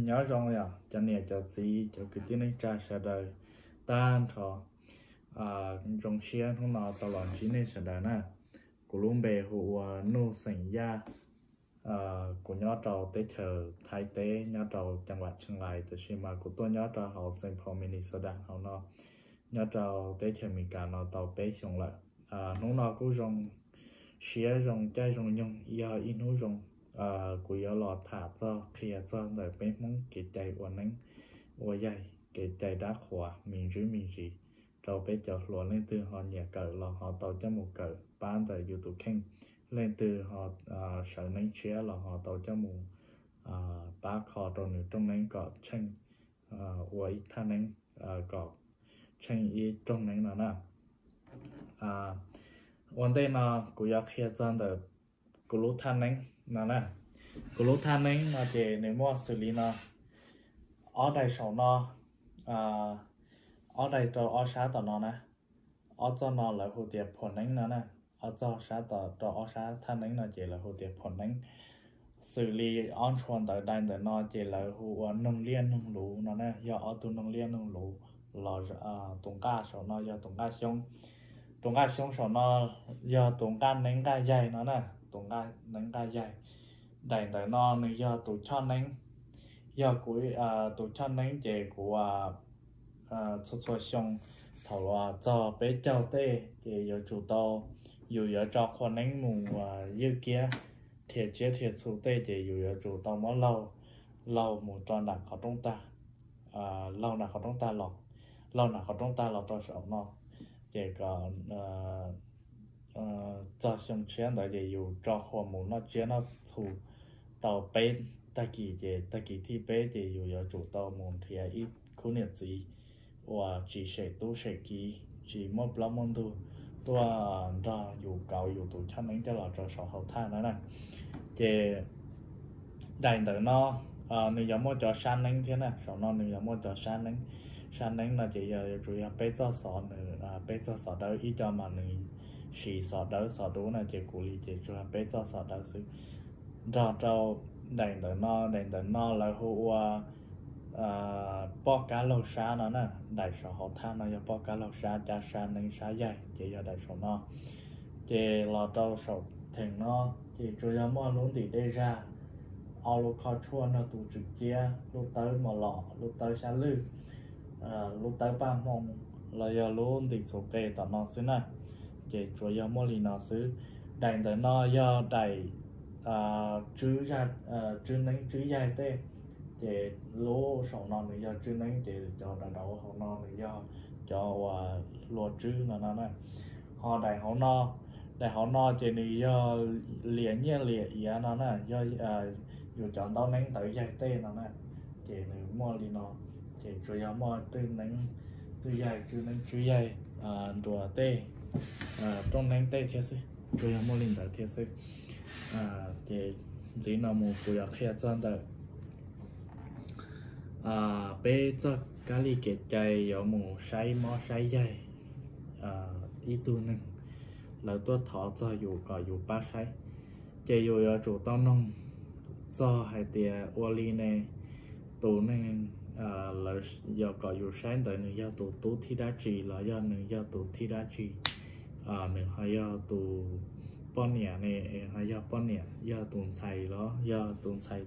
Nyob zoo yom cov niam cov txiv cov kwv tij neej tsa sawv daws tag nrho. Zoo siab hnub no tau los ntsib nej sawv daws na. Kuv lub npe hu ua Nuj xeem Yaj. Kuv nyob rau teb chaws Thaib teb nyob rau ceev vaj Tsheej Lais, tiam sis mas kuv tuaj nyob rau hauv Saint Paul Minnesota hauv no, nyob rau teb chaws Amelikas no tau peb xyoos lawm. Hnub no kuj zoo siab zoo caij zoo nyoog, yog ib hnub zoo. Kuv yuav los tham txog qhia txog ntawm peb Hmoob kev cai ua neeb ua yaig, kev cai dab qhuas me ntsis me ntsis rau peb cov hluas. Leej twg ho nyiam kawm los ho tau coj mus kawm pab ntawm yus tus kheej. Leej twg ho sawv neeb tshiab los ho tau coj mus pab kho rau nws rooj neeb kom tsheej ua ib thaj neeb, kom tsheej ib rooj neeb no na. Ua ntej no kuv yuav qhia txog ntawm kuv lub thaj neeb no na. Kuv lub thaj neeb no ces nws muaj xws li no: ob daim saum no, ob daim rau ob sab tom no na. Ob txoj no lawv hu tias phuam neeb no na. Ob txoj sab tom rau ob sab thaj neeb no ces lawv hu tias phuam neeb. Xws li ob ntshua ntawd, daim ntawm no ces lawv hu ua noog liaj noog luv no na, yog ob tug noog liaj noog luv los. Tus nqaj saum no yog tus nqaj xyoob, tus nqaj xyoob saum no yog tus nqaj neeb nqaj yaig no na, tus nqaj neeb nqaj yaig. Daim ntawm no nws yog tus choj neeb, yog kuv tus choj neeb ces kuv txhua txhua xyoo thaum txog peb caug tej ces yuav tsum tau, yus yuav tso qhua neeb mus ywj kiab, rhia tsiab rhia txhu tej ces yus yuav tsum tau muab laug, laug mus rau nram qhov rooj tag, laug nram qhov rooj tag los, laug nram qhov rooj tag los rau saum no. Ces kom txog xyoo tshiab ntawd ces yus tso qhua mus noj tsiab noj txhu tau peb tag kis, ces tag kis thib peb ces yus yuav tsum tau mus nrhiav ib khub niam txiv uas tsis sem tub sem kiv, tsis muaj plaub muaj ntug, tuaj nrog yus kauv yus tus choj neeb coj los rau saum hauv thaj no na. Ces daim ntawm no nws yuav muaj cov sab neeb thiab na, saum no nws yuav muaj cov sab neeb. Sab neeb no ces yog yuav tsum yog peb txoj xov, nws peb txoj xov dawb, ib co mas nws siv xov dawb xov dub na, ces kuv li ces tsuas yog peb txoj xov dawb xwb. Nrog rau daim ntawm no, daim ntawm no lawv hu ua poj kab laug sab no na. Daim saum hauv thaj no yog poj kab laug sab, cab sab neeb sab yaig ces yog daim saum no. Ces los rau saum theem no ces tsuas yog muaj lub ntim dej zag, ob lub khob tshuaj nrog tus tswm ciab, lub tawb mos lom, lub tawb xyab lwj, lub tawb paj hmoo, los yog lub ntim txhuv qe tom no xwb na. Ces tsuas yog muaj li no xwb. Daim ntawm no yog daim tswb neeb tswb yaig tej. Ces lub saum no nws yog tswb neeb, ces cov dav dauv hauv no nws yog cov uas hlua tswb no no na. Ho daim hauv no, daim hauv no ces nws yog liam nyiaj liam iav no na, yog yus cov ntaub neeb ntawv yaig tej no na. Ces nws muaj li no, ces tsuas yog muaj twj neeb twj yaig, tswb neeb tswb yaig, nruas tej, rooj neeb tej thiab xwb, tsuas yog muaj li ntawd thiab xwb. Ces ntxiv no mus kuv yuav qhia txog ntawm peb txoj kab li kev cai yuav mus saib mob saib yaig ib tug neeg, lawv tuaj thov txog yus kom yus pab saib. Ces yus yuav tsum tau noog txog hais tias ua li ne, tus neeg lawv yuav kom yus saib ntawd nws yog tus tub thib dab tsi, los yog nws yog tus thib dab tsi. Nws ho yog tus poj niam ne, ho yog poj niam, yog tus ntxhais los yog tus ntxhais,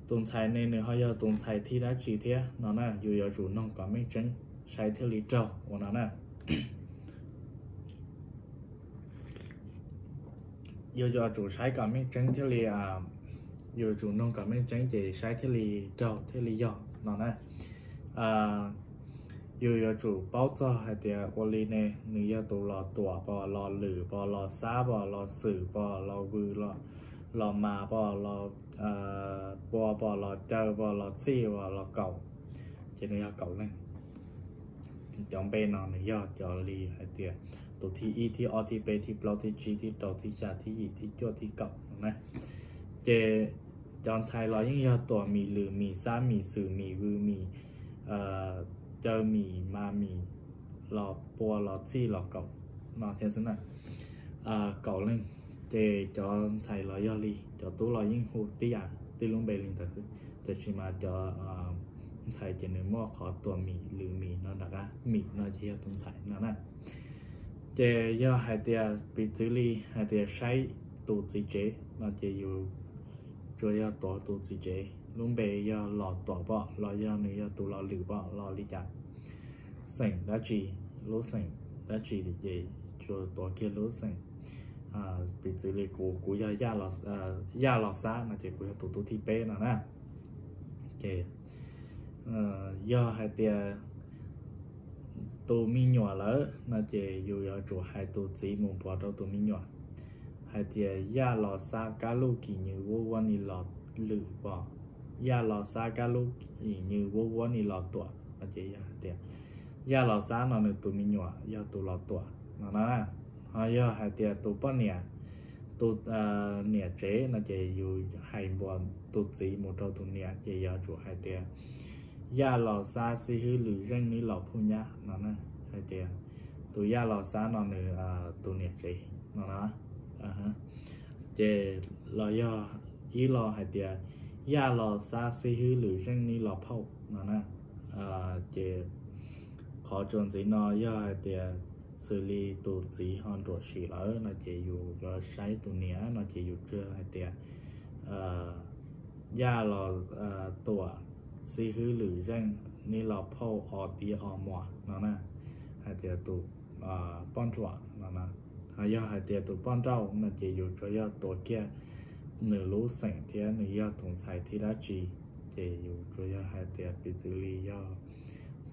tus ntxhais ne nws ho yog tus ntxhais thib dab tsi thiab no na. Yus yuav tsum noog kom meej tseeb saib thiaj li raug ua no na. Yus yuav tsum saib kom meej tseeb thiaj li, yus yuav tsum noog kom meej tseeb ces saib thiaj li raug thiaj li yog no na. Yus yuav tsum paub txog hais tias ua li ne, nws yog tus los tuam pom los lwm pom los xab pom los xwm pom los vws los mas pom los pua pom los caw pom los txhij pom los kaum. Ces nws yog kaum leej. Cov npe no nws yog cov li hais tias tus thib ib, thib ob, thib peb, thib plaub, thib tsib, thib rau, thib xya, thib yim, thib cuaj, thib kaum no na. Ces cov ntxhais los yeej yog tuam mim lwm mim xab mim xwm mim vws mim caw mim mas mim los pua los txhij los kaum no thiab xwb na. Kaum leej. Ces cov ntxhais los yog li, cov tub los yeej hu tib yam tib lub npe li ntawd xwb. Tiam sis mas cov ntxhais ces nws muaj qhov Tuam Mim, Lwm Mim no nram qab, Mim no ces yog tus ntxhais no na. Ces yog hais tias piv txwv li hais tias saib tus txiv tsev no ces yus tsuas yog tuav tus txiv tsev lub npe yog Los Tuam pom los yog nws yog tus Los Lwm pom los li cas, xeem dab tsi, lub xeem dab tsi ces tsuas tuav kiag lub xeem. Piv txwv li kuv, kuv yog Yaj Los Xab no ces kuv yog tus tub thib peb no na. Ces yog hais tias tus me nyuam lawm no ces yus yuav tsum hais tus txiv mus npuav rau tus me nyuam hais tias Yaj Los Xab Kab Luj Kim Nyw Vuab Vuab Ni Los Lwm pom, Yaj Los Xab Kab Luj Kim Nyw Vuab Vuab Ni Los Tuam no ces yog hais tias Yaj Los Xab no nws tus me nyuam yog tus Los Tuam no na. Ho yog hais tias tus poj niam, tus niam tsev no ces yus hais npuav tus txiv mus rau tus niam ces yuav tsum hais tias Yaj Los Xab Xib Hwb Lwm Zeej Nib Los Phuj Nyab no na. Hais tias tus Yaj Los Xab no nws tus niam tsev no na. Ces los yog ib lo hais tias Yaj Los Xab Xib Hwb Lwm Zeej Nib Los Phauj no na. Ces qhov tsuas ntxiv no yog hais tias xws li tus txiv ho nruam sim lawm no ces yus yuav saib tus niam no ces yus tsuas hais tias Yaj Los Tuam Xib Hwb Lwm Zeej Nib Los Phauj Os Tiv Os Muas no na. Hais tias tus poj nruam no na. Ho yog hais tias tus poj nrauj no ces yus tsuas yog tuav kiag nws lub xeem thiab nws yog tus ntxhais thib dab tsi. Ces yus tsuas yog hais tias piv txwv li yog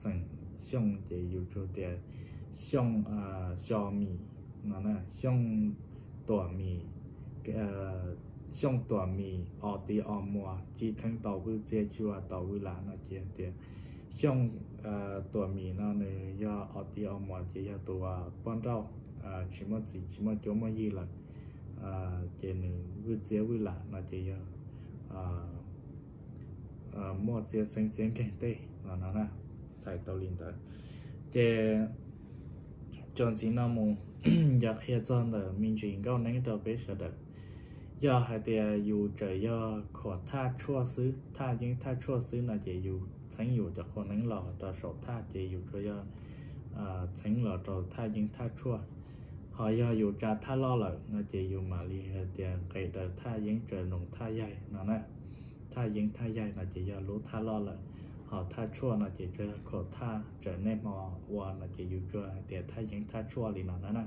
xeem Xyooj ces yus tsuas tias Xyooj Xyo Mim no na, Xyooj Tuam Mim, Xyooj Tuam Mim Os Tiv Os Muas, Tsis Theeb Tos Vwj Txiab Tsis Vas Tos Vwj Lam no ces tias Xyooj Tuam Mim no nws yog Os Tiv Os Muas ces yog tus poj nrauj tsis muaj txiv tsis muaj cuab muaj yig lawm. Ces nws Vwj Txiab Vwj Lam no ces yog muaj txiab xeeb txiab nkeeg tej no na. Txhais tau li ntawd ces txuas ntxiv no mus yog qhia txog ntawm me ntsis nkauj neeb rau peb sawv daws. Yog hais tias yus tseem yog khuam thaj tshuaj xwb, thaj yeeb thaj tshuaj xwb no ces yus txheeb yus cov qhua neeb los rau saum thaj ces yus tsuas yog txheeb los rau thaj yeeb thaj tshuaj. Ho yog yus tsa thaj loj lawm no ces yus mam li hais tias nqes daws thaj yeeb tsaws noos thaj yaig no na. Thaj yeeb thaj yaig no ces yog lub thaj loj lawm, ho thaj tshuaj no ces tsuas yog khuam thaj tsaws niaj hmo ua no ces yus tsuas hais tias thaj yeeb thaj tshuaj li no na.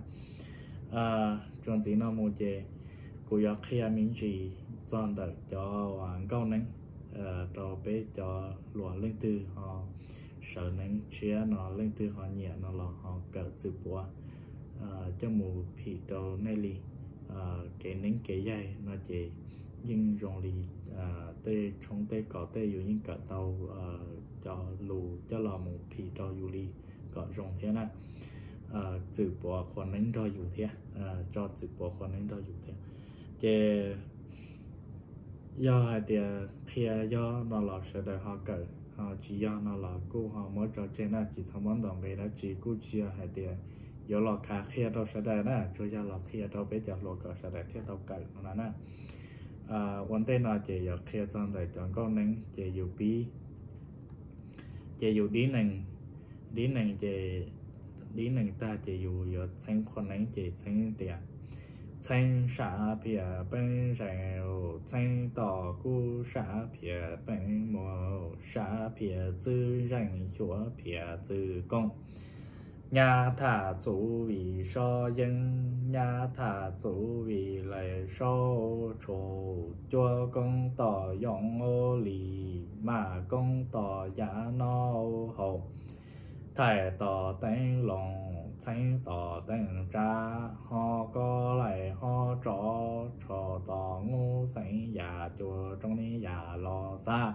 Txuas ntxiv no mus ces kuv yuav qhia me ntsis txog ntawm cov nkauj neeb rau peb cov hluas leej twg ho sawv neeb tshiab no leej twg ho nyiam no los ho kawm txwm puav coj mus phim rau nej li. Kev neeb kev yaig no ces yeej zoo li tej tshoob tej kos tej yus yeej kawm tau cov lus coj los mus phim rau yus li kom zoo thiab na. Txwm puav qhua neeb nrog yus thiab, tso txwm puav qhua neeb nrog yus thiab. Ces yog hais tias qhia yog no los sawv daws ho kawm, ho tsis yog no los kuj ho muab tso tseg na, tsis txhob muab ntaus nqi dab tsi, kuj tsis yog hais tias yuav los khav qhia rau sawv daws na, tsuas yog los qhia rau peb cov hluas kom sawv daws thiaj tau kawm no na. Ua ntej no ces yuav qhia txog ntawm cov nkauj neeb ces yus pib ces yus dib nees, dib nees ces dib nees tag ces yus yuav txheeb qhua neeb ces txheeb tias txheeb sam phiaj peeb zeem, txheeb tom kub sam phiaj peeb muag, sam phiaj txwj zeem xyuam phiaj txwj koom. Nyab tham txuv vim sob yeeb, nyab tham txuv vim lais saub tshuam, cuab koob tom yoov li, mam koob tom yav noj haus. Thaim tom teeb loo, txheeb tom teeb tsa, ho kob laim ho tsov, tsho tom nub xeev yam cua roob nib yam los xab.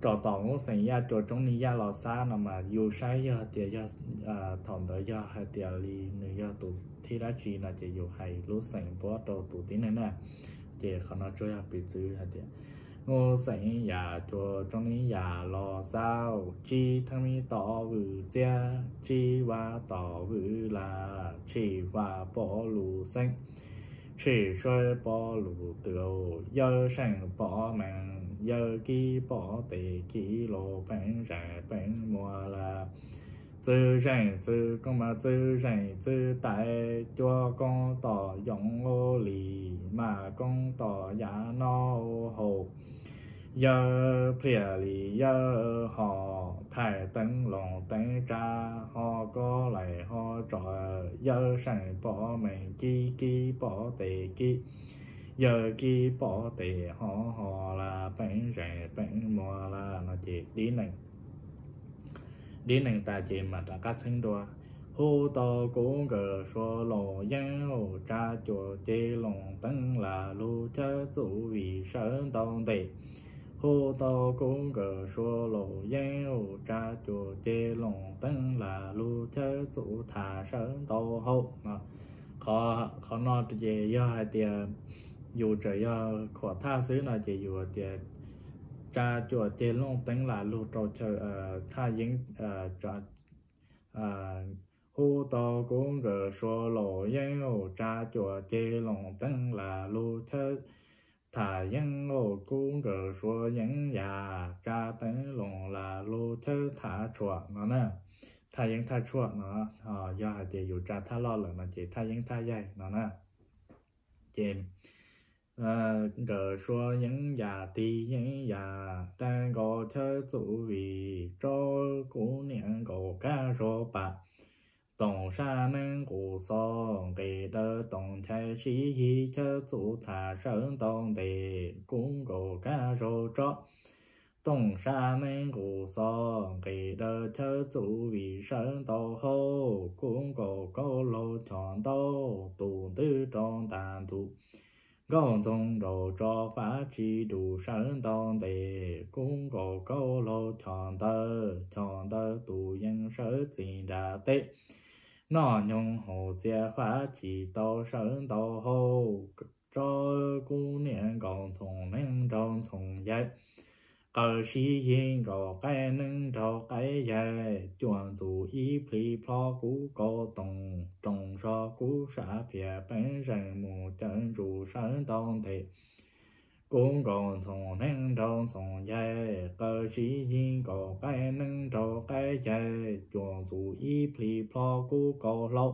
Tsov tom nub xeev yam cua roob nib yam los xab no mas yus saib yog tias yog thaum ntawd yog hais tias li nws yog tus thib dab tsi no ces yus hais lub xeem puab rau tus tib neeg na. Ces qhov no tsuas yog piv txwv hais tias nub xeev yam cua roob nib yam los xab, tsib theeb mib tom vwm txiab, tsib vaj tom vwm lam, tshim vaj pom lus xeeb, Tshim suav pov lug twm, yawg seem pov mees, yawg kib pov tes kib, lug peeb zeem peeb muag lawm. Txwv zeem txwv koob mas txwv zeem txwv tais, cuab koob tom yoov ua lis, mas koob tom yav noj haus. Yawg pliam li yawg hom, thaim teeb loos teeb tsa, ho kob laim ho tsom, yawg seem pov mees, kib kib pov tes kib, yawg kib pov tes ho ho lawm, peeb zeem peeb muag lawm no ces dib nees tas ces mam rov qab txheeb dua. Hu tau kub nkawm suav loos yeeb, tsa cuam ceg loos teeb, lam lug chawb txuj vim sawv ntau ntes. Hu tau kub nkawm suav loos yeeb, tsa cuam ceg loos teeb, lam lug chawb txuj tham sawv ntau hauv no. Qhov no ces yog hais tias yus tseem yog khuam thaj xwb no ces yus tias tsa cuam ceg loos teeb lam lug rau chaw thaj yeeb, hu tau kub nkawm suav loos yeeb, tsa cuam ceg loos teeb, lam lug chawb tham yeeb, kub nkawm suav yeeb yam, tsa teeb loos lam lug chawb thaj tshuam no na. Thaj yeeb thaj tshuam no, yog hais tias yus tsa thaj loj lawm no ces thaj yeeb thaj yaig no na. Ces nkawm suav yeeb yam tig yeeb yam, daj nkaus chawb txuj vim, tsob kub niam nkaus kab zaug pam, toom sab neeb nqus xov, nqis daw toom nchai, sib yig chawb txuj tham sawv ntau ntes, kub nkaus kab zaug tsob. Toom sab neeb nqus xov, nqis daw chawb txuj vim sawv ntau hauv, kub nkaus kauj laug choj ntau, tus ntwb rau ntas ntuj, nkauj ntxoog nraum tso fab tsis dum sawv ntau ntes, kub nkaus kauj laug choj ntawd, choj ntawd tus yees sawv txim nram teb, noj nyoog haus txias fab tsis tau sawv ntau hauv, tsob kub niam nkaus ntxoov neeb nraug ntxoov yaig, qaws sib yig nkaus qaib neeb nraug qaib yaig, cuam ntxuv ib plhis plho kub kaus toom, roos zog kub sam phiam peeb zeem mus cawv ntsus sawv ntau ntes, kub nkaus ntxoov neeb nraug ntxoov yaig, qaws sib yig nkaus qaib neeb nraug qaib yaig, cuam ntxuv ib plhis plho kub kaus hlau,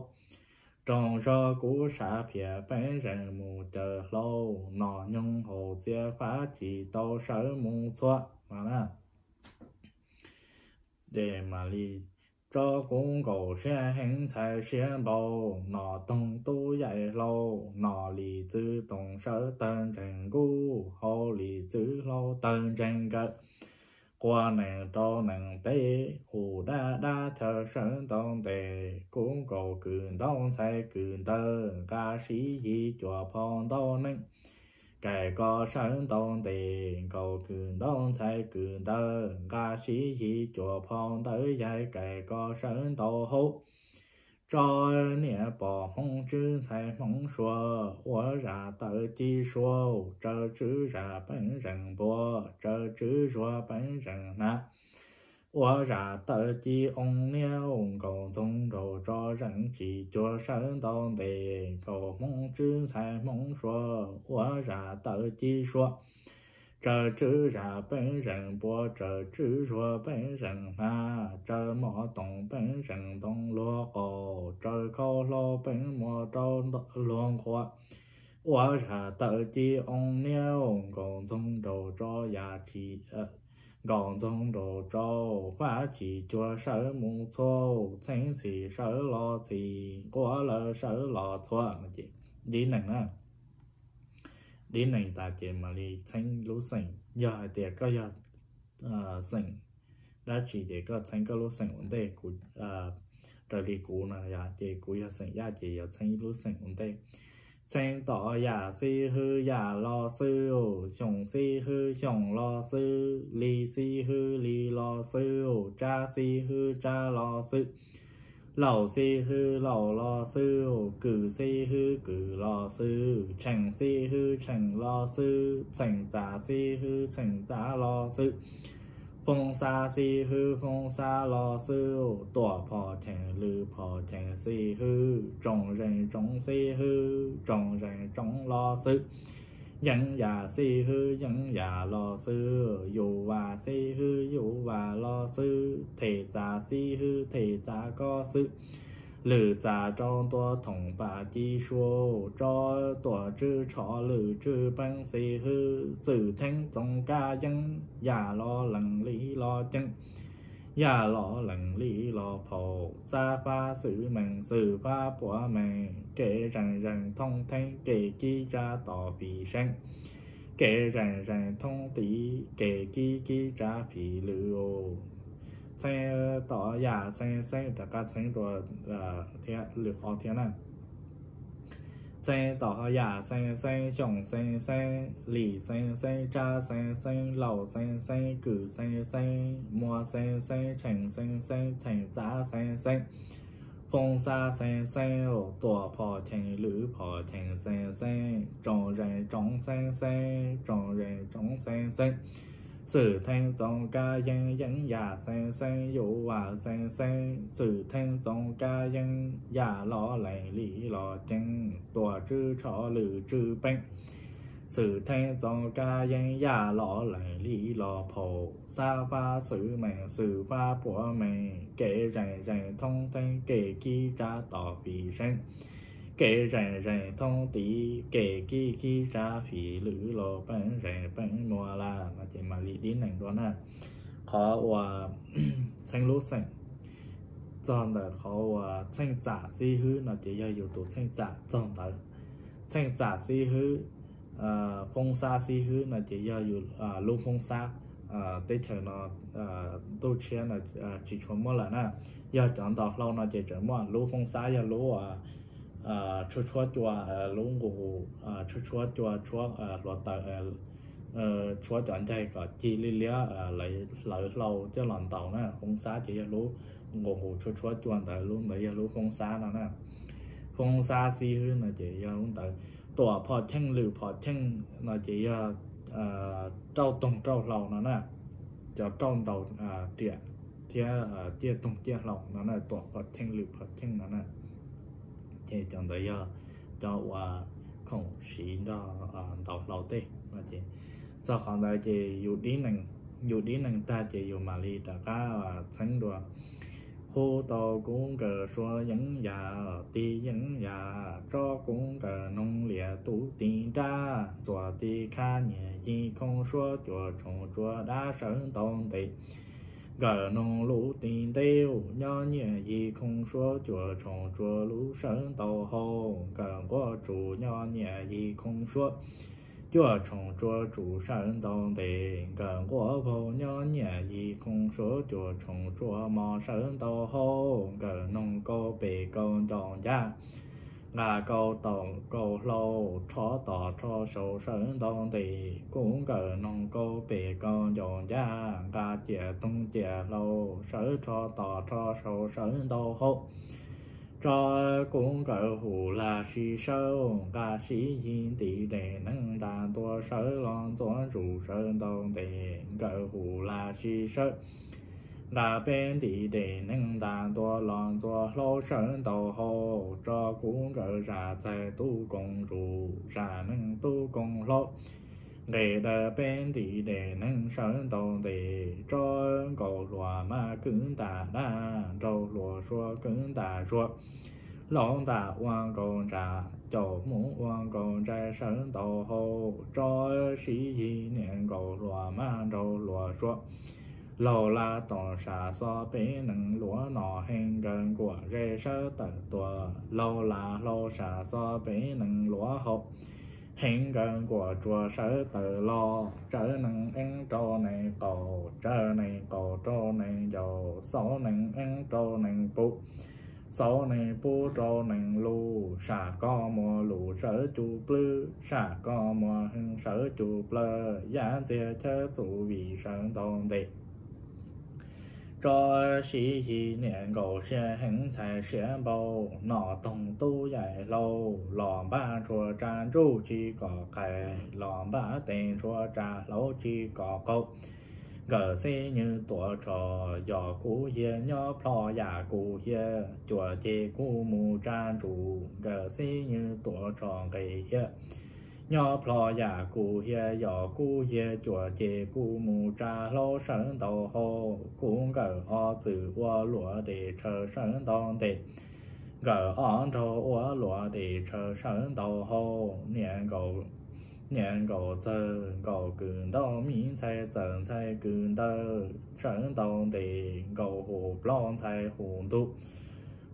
roos zog kub sam phiam peeb zeem mus cawv hlau, noj nyoog haus txias fab tsis tau sawv mus txhua no na. Ces mam li, tsob kub nkaus siab heev ntxhais siab npau, noj toog tub yaim hlau, noj lis txwv toom sawv tawg ntseeg nkuj, haus lis txwv hlau tawg ntseeg nkawm, quas nees rau nees teb, hu dab dab chaw sawv ntau ntes, kub nkaus kws ntaub ntxhais kws ntawg, nqa sib yig cuam phau ntau neej, kais ko sawv ntau ntes, nkaus kws ntaub ntxhais kws ntawg, nqa sib yig cuam phau ntawv yaig, kais ko sawv ntau hauv. Tsob niam pom Hmoob tswb ntxhais Hmoob suav, ua zam tawv ci suav, tsaws tswb zam peeb zeem npua, tsaws tswb zuag peeb zeem hnav, ua zam tawv ci oo niab, nkaus ntxoog nraum tso zeem tsis cuag sawv ntau ntes, nkaus Hmoob tswb ntxhais Hmoob suav, ua zam tawv ci suav, tsaws tswb zam peeb zeem npua, tsaws tswb zuag peeb zeem hnav, tsaws mov toom peeb zeem ntoo luag qaum, tsaws khau hlau peeb muag rau luag nqhuav, ua zam tawv ci oo niab, nkaus ntxoog nraum tso yam tsis, nkaus ntxoog nraum tso fab tsis cuag sawv mus txhua, txheeb txhim sawv los txhim, nquav lawv sawv los txhua no ces dib nees na. Dib nees tas ces mam li txheeb lub xeem. Yog hais tias koj yog xeem dab tsi ces koj txheeb koj lub xeem ua ntej. Kuv, raws li kuv no yog ces kuv yog xeem Yaj ces yuav txheeb lub xeem ua ntej. Txheeb tom Yaj xib hwb Yaj los xwb, Xyooj xib hwb Xyooj los xwb, Lis xib hwb Lis los xwb, Tsab xib hwb Tsab los xwb, Lauj xib hwb Lauj los xwb, Kws xib hwb Kws los xwb, Tsheej xib hwb Tsheej los xwb, Txheem Txav xib hwb Txheej Txav los xwb, Phoo Xab Xib Hwb Phoo Xab los xwb, Tuam Phom Cheem Lwm Phom Cheem Xib Hwb, Tsoom Zeem Tsoov Xib Hwb Tsoom Zeem Tsoov los xwb, Yeeb Yam Xib Hwb Yeeb Yam los xwb, Yus Vam Xib Hwb Yus Vam los xwb, Them Txav Xib Hwb Them Txav koj xwb, Lwm Txav Rau Ntua Thoom Pam Ci Sua, Tso Tuam Tswj Tsho Lwm Tswj Peeb Xib Hwb, Xwm Theeb Txoov Kab Yeeb Yam Los Lees Li Los Ceeb, Yam Los Lees Li Los Phaum, Xab Fab Xwm Mees Xwm Fab Puav Mees, Kev Zeem Zeem Thoob Theeb Kev Kib Tsa Tom Fim Seeb, Kev Zeem Zeem Thoob Tiv Kev Kib Kib Tsa Fim Lwm. Txheeb tom Yam Xeeb Xeeb, rov qab txheeb dua thiab lwm qhov thiab na. Txheeb tom Yam Xeeb Xeeb, Xyooj Xeeb Xeeb, Lis Xeeb Xeeb, Tsab Xeeb Xeeb, Lauj Xeeb Xeeb, Kws Xeeb Xeeb, Muas Xeeb Xeeb, Tsheem Xeeb Xeeb, Tsheem Txav Xeeb Xeeb, Phoo Xab Xeeb Xeeb, Tuam Phom Cheem Lwm Phom Cheem Xeeb Xeeb, Tsoom Zeem Tsoov Xeeb Xeeb, Tsoom Zeem Tsoov Xeeb Xeeb, Xwm Theeb Txoov Kab Yeeb Yeeb Yam Xeeb Xeeb, Yus Vam Xeeb Xeeb, Xwm Theeb Txoov Kab Yeeb Yam Los Lees Li Los Ceeb, Tuam Tswj Tsho Lwm Tswj Peeb, Xwm Theeb Txoov Kab Yeeb Yam Los Lees Li Los Phaum, Xab Fab Xwm Mees Xwm Fab Puav Mees, Kev Zeem Zeem Thoob Theeb Kev Kib Tsa Tom Fim Seeb, Kev Zeem Zeem Thoob Tiv Kev Kib Kib Tsa Fim Lwm Los Peeb Zeem Peeb Muas Las no ces mam li dib nees dua na. Qhov uas txheeb lub xeem txog ntawm qhov uas Txheej Txam Xib Hwb no ces yog yus tus Txheej Txam txog ntawd. Txheej Txam Xib Hwb, Phoob Xab Xib Hwb no ces yog yus lub Phoob Xab. Teb chaws no ntuj tshiab no tsis tshua muaj lawm na. Yog cov ntaus hlau no ces tseem muaj. Lub Phoob Xab yog lub tshuab tshuab cua, lub nqus tshuab tshuab cua, tshuab hluav taws, tshuab cov ncaig kom cig liab liab, hlawv hlau coj los ntaus na. Phoob Xab ces yog lub nqus nqus tshuab tshuab cua ntawd, lub ntawd yog lub Phoob Xab no na. Phoob Xab Xib Hwb no ces yog lub ntawd. Tuam Phom Cheej Lwm Phom Cheej no ces yog rauj toog rauj hlau no na, cov rauj ntaus riam thiab ciaj toog ciaj hlau no na, Tuam Phom Cheej Lwm Phom Cheej no na. Ces cov ntawd yog cov uas khoom siv nrog ntaus hlau tej. Txog qhov ntawd ces yus dib nees tag ces yus mam li rov qab txheeb dua. Hu tau kub nkawm sua yeeb yam tig yeeb yam, tso kub nkawm noog liam tub tig nrab, ntxuam tig khab nyiam yig khoo suab cuam tshoom tsua dab sawv ntau ntes. Nkawm noog lub tig ntej nyob nyiam yig khoo suab cuam tshoom tsua lub sawv ntau hau. Nkawm nquab tsuj nyob nyiam yig khoo suab cuam tshoom tsua tsum sawv ntau ntes. Nkawm nquab vaug nyob nyiam yig khoo suab cuam tshoom tsua mos sawv ntau hau. Nkawm noog kaum pem kaum ncauj ncaj, nqa kaum taum kaum hlau, rho tom rho saud sawv ntau ntes. Kub nkawm noog kaum pem kaum ncauj ncaj, nqa ciam toog ciam hlau, sawv rho tom rho saud sawv ntau hau. Tso kub nkawm hum lag sib sawb, nqa sib yig ntiv dej neeg ntas ntua sawv los ntxuav zus sawv ntau ntes. Nkawm hum lag sib sawb, nqa peb ntiv dej neeg ntas ntua los ntxuav hlau sawv ntau hau. Tso kub nkawm zam txaij tub koom zus, zam neeg tub koom hlau, nqes dawm peb ntiv dej neeg sawv ntau ntes. Tso nkaus hluas maj kwv ntam dab, nraug hluas suav kwv ntam suav, hlau ntam ua nkaus ntsa, caum hmuv ua nkaus ntsais sawv ntau hau. Tso sib yig niam nkaus hluas maj nraug hluas suav, laug laj toom sam xov peb neeg luav no. Heev nkawd nkuam ze sawv tawm tuaj, laug laj hlau sam xov peb neeg luav hau. Heev nkawd nkuam tsuas sawv tawm los, tsawv neeg eeb rau neeg qaum, tsawv neeg qaum rau neeg ncaus, xauv neeg eeb rau neeg pub, xauv neeg pub rau neeg lus. Sam koj muag lus sawv cus plwb, sam koj muag heev sawv cus plawg, yaj ntxiag chawb txuv vim sawv ntau ntes. Tso sib yig niam nkaus siab heev ntxhais siab npau, nom toog tub yaim hlau, los npaj ntshua tsa ntsuj tsis kom qais, los npaj tes ntshua tsa hlauv tsis kom qaug. Nkawm xib nywj tuav tshos yog kuv hiab, nyob plho yam kuv hiab, cuam ces kuv mus tsa ntsum. Nkawm xib nywj tuav tshos nqis hiab, nyob plho yam kuv hiab, yog kuv hiab, cuam ces kuv mus tsa hlaub sawv ntau hau. Kuv nkawm ob txwm ua luam dej tshaws sawv ntau ntes, nkawm ob nraug ua luam dej tshaws sawv ntau hau. Niam nkaum txawg nkaum kws ntaub, mi ntxhais txawm ntxhais kws ntawd sawv ntau ntes, nkaum hu plaub ntxhais hu ntuj,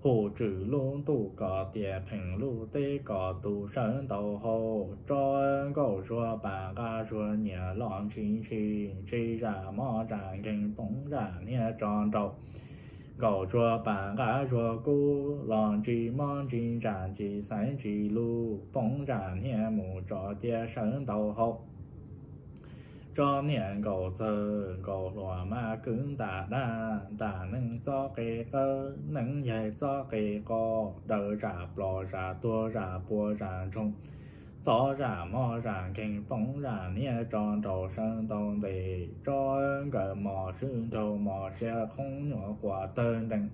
hu tswm lub ntuj kom tias pheej lub teb kom tu sawv ntau hau. Tso nkaum zuag pam nqa zuag nyiam los ntshis ntshis, ntshis zam mob zam nkeeg poob zam hniab tso nraum. Nkaum zuag pam nqa zuag kub los ntsis mob ntsis zam ntsis xaiv ntsis lug, poob zam hniab mus tso cia sawv ntau hau. Tso niam nkaum txawg nkaum hluas mas kwv ntam dab, ntam neeb txob qe qawb neeb yaig txob qe qos, daws zam plos zam tuag zam puas zam ntsoog, txob zam mob zam nkeeg poob zam hniab tso nraum sawv ntau ntes. Tso nkawm mos swb nraug mos sia, qhoob nyuam quas tawg nrees,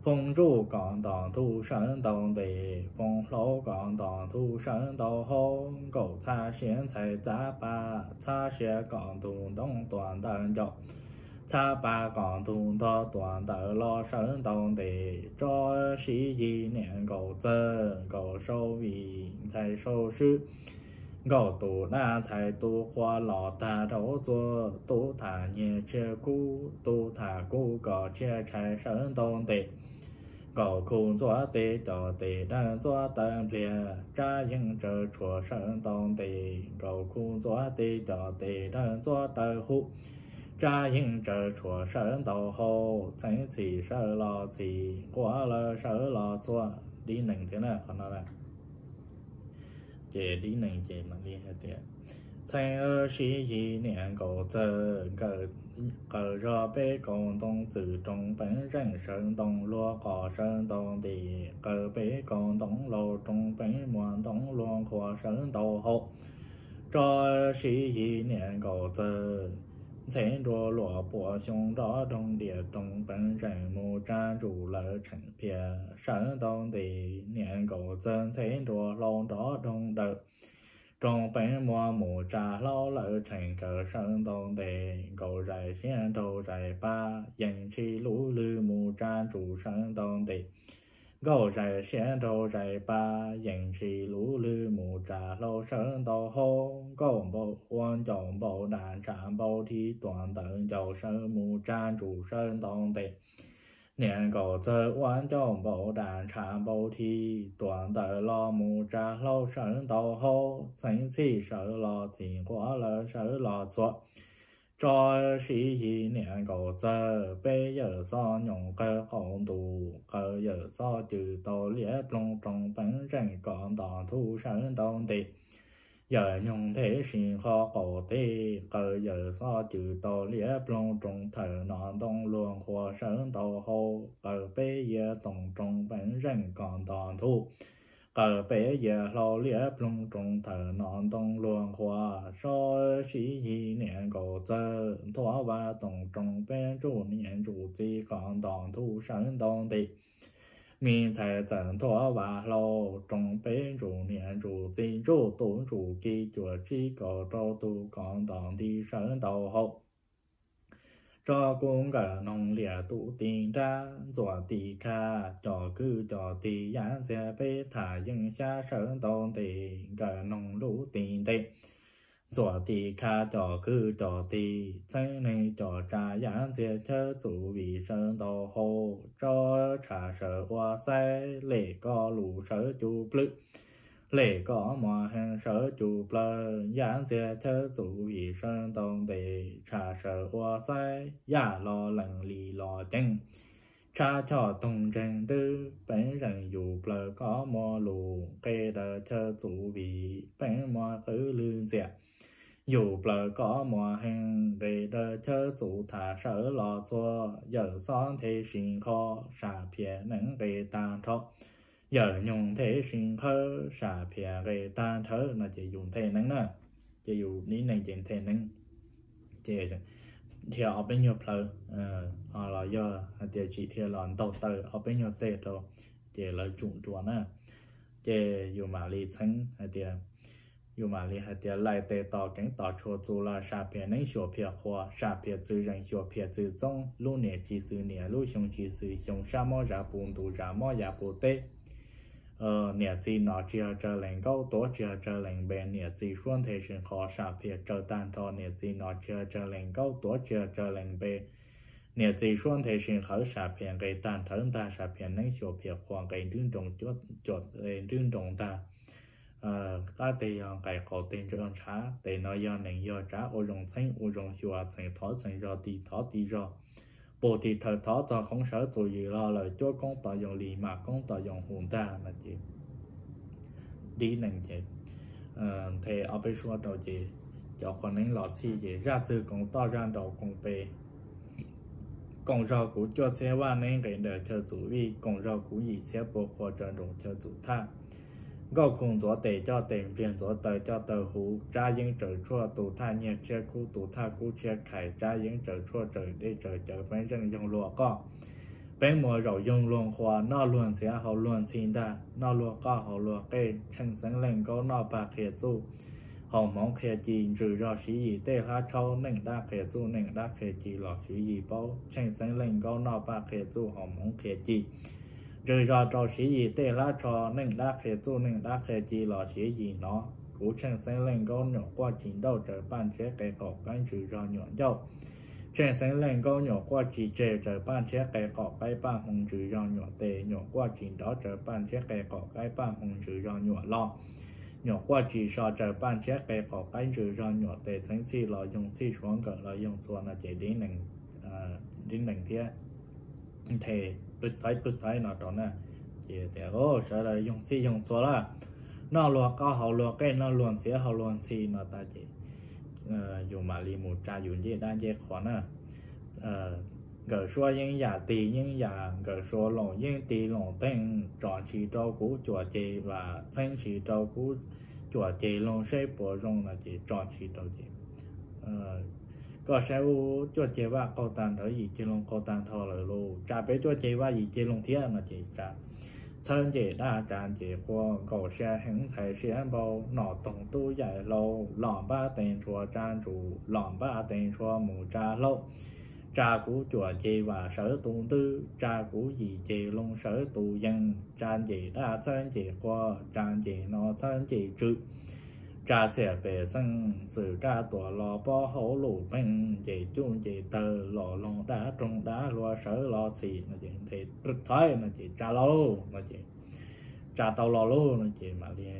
foob ntsuj kom ntos ntuj sawv ntau ntes, foob hlaub kom ntos ntuj sawv ntau hau. Nkaum txhab siav ntxhais txav pa, txhab siav kom ntug ntoo tuam ntawv ncaus, txhab pa kom ntug ntog tuam ntawv los sawv ntau ntes. Tso siv yig niam nkaum txawg nkaum sau vim ntxhais sau swb, nkaum tus dab ntxhais tu qhua los tag rau txua, tub tham nyiag tshiab kub, tub tham kub kom tshiab tshais sawv ntau ntes. Nkaum khu ntxuav tes cov tes dawb ntxuav taw npliag, tsab yeej tsaws tshuam sawv ntau ntes. Nkaum khu ntxuav tes cov tes dawb ntxuav taw hu, tsab yeej tsaws tshuam sawv ntau hau. Txheeb txhim sawv los txhim, nquav lawv sawv los txhua. Dib nees thiab na qhov no. Ces dib nees ces mam li hais tias, txheeb siv yig niam nkaum txawg, qaws zog peb kaum ntoo txwm roos peev zeej sawv ntoo luag qos sawv ntau ntes, qaws peb kaum ntoo laus roos peev muas ntoo luag nqhuas sawv ntau hau. Tso siv yig niam nkaum txawg, ntxheb nruas luam puas xyoo nrov doog diam roos peev zeej mus tsa ntsum lawv tsheem phiaj sawv ntau ntes. Niam nkaum txawg ntxheb nruas hlau nrov doog dawm roos peev muas mus tsa hlaub lawv tsheem kawg sawv ntau ntes. Nkaum zais siav nraug zais pa, yeej tsis lub lwg mus tsa ntsum sawv ntau ntes. Nkaum zais siav nraug zais pa, yeej tsis lub lwg mus tsa hlaub sawv ntau hau. Nkaum npaum ua ncaum npaum dam ntshav npau dhi tuam ntawv ncaus sawv mus tsa ntsum sawv ntau ntes. Niam nkaum txawg ua ncauj npaum dam ntshav npau dhi tuam ntawv los mus tsa hlaub sawv ntau hau. Txheeb txhij sawv los txhim nquav lawv sawv los txhua. Tso siv yig niam nkaum txawg, peb yawm xob nyoos qawg qaum ntuj, qaws yawm xob cws tau liab ploog roos peev zeej kom ntos ntuj sawv ntau ntes. Yawm nyoog nthe si nqho qaum teb, qaws yawm xob cws tau liab ploog roos thawm no ntoo luag nqhuas sawv ntau hau. Qaws peb yias toom roos peev zeej kom ntos ntuj, qaws peb yias hlau liab ploog roos thawm no ntoo luag nqhuas. Tso siv yig niam nkaum txawg, nthuav vas toom roos peb ntsuj niam ntsuj txiv kom ntos ntuj sawv ntau ntes. Me ntxhais txawm nthuav vas hlau roos peb ntsuj niam ntsuj txiv, ntsuj tus ntsuj ki cuam tsib kaum rau tus kom ntos nti sawv ntau hau. Tso kuv nkawm noog liam tus ti nrab, ntxuam ti kha cov kwv cov tij, yav ntxiag peb tham yeej xyab sawv ntau ntes. Nkawm noog lub ti nte, ntxuam ti kha cov kwv cov tij, txheeb neeg cov tsa, yav ntxiag chawb txuv vim sawv ntau hau. Tso tshav sawv ua xaib, lem koj lus sawv cus plwb, lem koj muas heev sawv cus plawg, yav ntxiag chawb txuv vim sawv ntau ntes. Tshav sawv ua xaib, yam los lees li los ceev, tshab choj toog ntseeg ntwb, peev zeej yus plawg koj muas lus, nqe daws chawb txuv vim peev muas qwv lwg ntxias, yus plawg koj muas heev, nqe daws chawb txuv tham sawv los txhua. Yawm xob nthe si nqho, sam phiaj neeb nqe tag nrho, yawm nyoog nthe si nqhawb, sam phiaj nqe tag nrho. No ces yus nthe neeb na, ces yus dib nees ces nthe neeb. Ces dhia ob peb nyuag plhaw, los yog hais tias tsim dhia los ntaug taw ob peb nyuag tej rau, ces lawv tsum dua na. Ces yus mam li txheeb hais tias, yus mam li hais tias laim tes tos keeb tos tshua txuj laj, sam phiaj neeb xyuas phiaj qhua, sam phiaj txwv zeeg xyuas phiaj txwv txoob, lub niam tsis xws niam, lub xyoo tsis xws xyoo, sab mob zas puv ntuj, zas mob yas puv teb. Niam txiv nom tsis yog tsawg lees nkaub, tuav tsis yog tsawg lees npe, niam txiv suab nthe sis nqho, sam phiaj tsawg tag nrho, niam txiv nom tsis yog tsawg lees nkaub, tuav tsis yog tsawg lees npe, niam txiv suab nthe sis nqhawv, sam phiaj nqe tag nrhawv ntag, sam phiaj neeb xyuas phiaj qhua, nqe nrwb nroos cuab, nrwb nroos ntag. Qab teg yog nqaim, qaum teg ntshav, tes no yog nees yog tsav, ua zoo txheeb ua zoo xyuas, txheem thov txheem zog, tis thov tis zog, pus tis thawm thov txog khoov sawv txuas yim los lawm, cuab koob tos yoo li, mam koob tos yoo hu ntag no ces dib nees ces nthe ob peb suab rau ces cov qhua neeb los txhij ces zaj txwg koom toj, zaj nraus koom pes, koom zog kuv cuaj txhiab vaj neeb nqes ntawm chaw txus vij, koom zog kuv yim txhiab pua qhua tsaws nroos chaw txus thaj. Nkauj khu ntxuav tes coj tes npliag, ntxuav taw coj taw huv, tsab yeeb tsaws tshuaj tu thaj nyiag tshiab kub, tu thaj kub tshiab khais, tsab yeeb tsaws tshuaj tsaws dej tsaws cawv, peeb zeej yoog luag qoj, peeb muas zaum yoog luag nqhua, noj luag ntxhiav haus luag ntxhi ntag, noj luag qoj haus luag qej, tsheej xeeb leej nkaub noj pag qhia txuj, haus hmoov qhia ci, ntsws zog siv yim tej hlab tshaub, neej dab qhia txuj neej dab qhia ci los siv yim paub, tsheej xeeb leej nkaub noj pag qhia txuj haus hmoov qhia ci, ntsws zog rau siv yim tej hlab tsho, neej dab qhia txuj neej dab qhia ci los siv yim hnov. Kuv tsheej xeeb leej nkaub nyuam quaj tsis nrauj, tsaws paj ntshiab qe qaum qaib, ntsws zog nyuam ncauj, tsheej xeeb leej nkaub nyuam quaj tsis tseg, tsaws paj ntshiab qe qaum qaib, paj hmoov ntsws zog nyuam tes, nyuam quaj tsis nrov, tsaws paj ntshiab qe qaum qaib, paj hmoov ntsws zog nyuam lo, nyuam quaj tsis so, tsaws paj ntshiab qe qaum qaib, ntsws zog nyuam tes, txheeb txhij los yoog txhij, suav nkawm los yoog txhua no ces dib nees thiab nthe pwg thaiv pwg thaiv no rau na. Ces tias sawv daws yoog txhij yoog txhua lawm, noj luag qoj haus luag qej, noj luag ntxhiav haus luag ntxhi no tas ces yus mam li mus tsa yus ncej dab ncej qhua na. Nkawm suab yeeb yam tig yeeb yam, nkawm suab loos yeeb tig loos teej, tso ntshis rau kuv cuam ceg vam, txheeb ntshis rau kuv cuam ceg loog seb puas zoo no ces tso ntshis rau ces koj saib ub, cuaj ceg vaj qaug tag nrho, yim ceg loog qaug tag nrho lawm lauj, tsa peb cuaj ceg vaj yim ceg loog thiab no ces tsa txhawb ncej dab tsa ncej qhua, nkaum sia heev ntxhais siab npau, nom toog tub yaim hlau, los npab tes ntshua tsa ntsus, los npab tes ntshua mus tsa hlaub, tsa kuv cuam ceg vam sawv tus ntwb, tsa kuv yim ceg loog sawv tus yees, tsa ncej dab txhawb ncej qhua, tsa ncej no txhawb ncej tsw, tsa txhiam pem xeeb xwm kab tuam los pob hauv lub peev, ncej cuj ncej tawg los loog dab roog dab hluas sawv los txhim no ces nthe pwg thaiv no ces tsa los lauj no ces tsa tau los lauj no ces mam li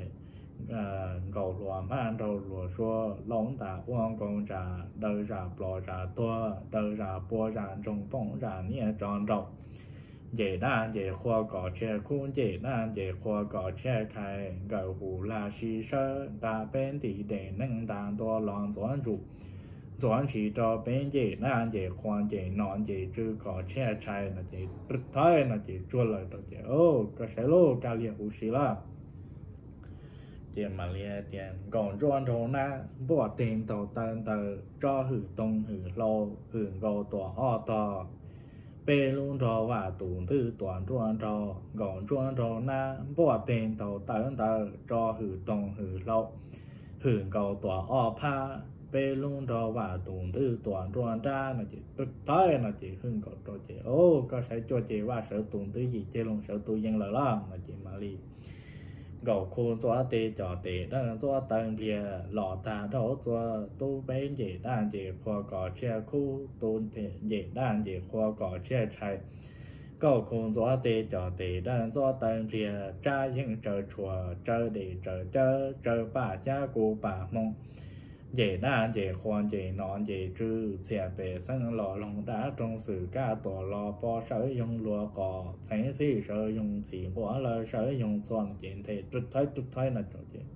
nkaus hluas hmab nraug hluas sua, laub ntas ua nkoos zam, daws zam plos zam tuag, daws zam pua zam ntsoog, poob zam niaj tso nraum. Ncej dab ncej qhua kom tshiab khub, ncej dab ncej qhua kom tshiab khais, nkawm hu lag sib sawb nqa peb ntim dej neeg nta ntua los ntxuav ntsuj, ntxuav ntshis rau peb ncej dab ncej qhua ncej nom ncej tsw kom tshiab tshais no ces pwg thaiv no ces tsuag lawm rau ces koj saib lauj, kab liag huv si lawm. Ces mam li hais tias nkaus ntsuab nraug nab, npuaj teg ntaug taw ntaws, tso hwm toog hwm hlau, hwm nkaus tuam ob tog, peb lub nrog vam tus ntwb tuam nruab nrog, nkaus ntsuab nraug nab, npuaj teg ntaug taw ntaws, tso hwm toog hwm hlau, hwm nkaus tuam ob phab, peb lub nrog vam tus ntwb tuam nruab nrab no ces pwg thaiv no ces hwj nkaus rau ces koj saib cuaj ceg vaj sawv tus ntwb, yim ceg loog sawv tus yees lawm lauj no ces mam li nkaus khu ntxuav teg cov tes dawb ntxuav taw npliag, los tag rau txua tub peb ncej dab ncej qhua kom tshiab khub, tub ncej dab ncej qhua kom tshiab tshais. Nkaus khu ntxuav teg cov tes dawb ntxuav taw npliag, tsab yeeb tsaws tshuaj tsaws dej tsaws cawv, tsaws paj xyab kuv paj hmoo, ncej dab ncej qhua ncej nom ncej tsw, txhiam pem xeeb los loog dab roog, xwm kab tuam los pob sawv yoog luag qos, txheeb txhij sawv yoog txhim, nquab lawv sawv yoog txhua no ces nthe rwg thaiv rwg thaiv no ces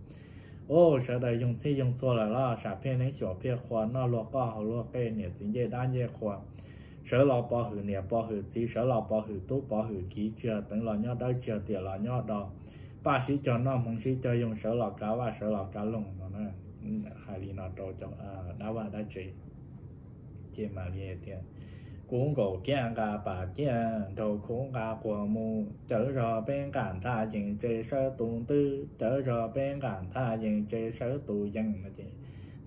sawv daws yoog txhij yoog txhua lawm lauj, sam phiaj neeb xyuam phiaj qhua, noj luag qoj haus luag qej, niam txiv ncej dab ncej qhua, sawv los pov hwm niam pov hwm txiv, sawv los pov hwm tub pov hwm kiv, tsis yog teev los nyob dawb, tsis yog tiam los nyob do, paj sib cog noj hmoov sib cog yoo, sawv los kav vaj sawv los kav loog no. Hais li no rau cov dab vaj dab tsev. Ces Malis tias, kuv nkaum kiag nqa pas ciaj, nraug khub nqa quas mus, cawv zog peb nqa nthaj yees tse sawb tus ntwb, cawv zog peb nqa nthaj yees tse sawb tus yees no ces,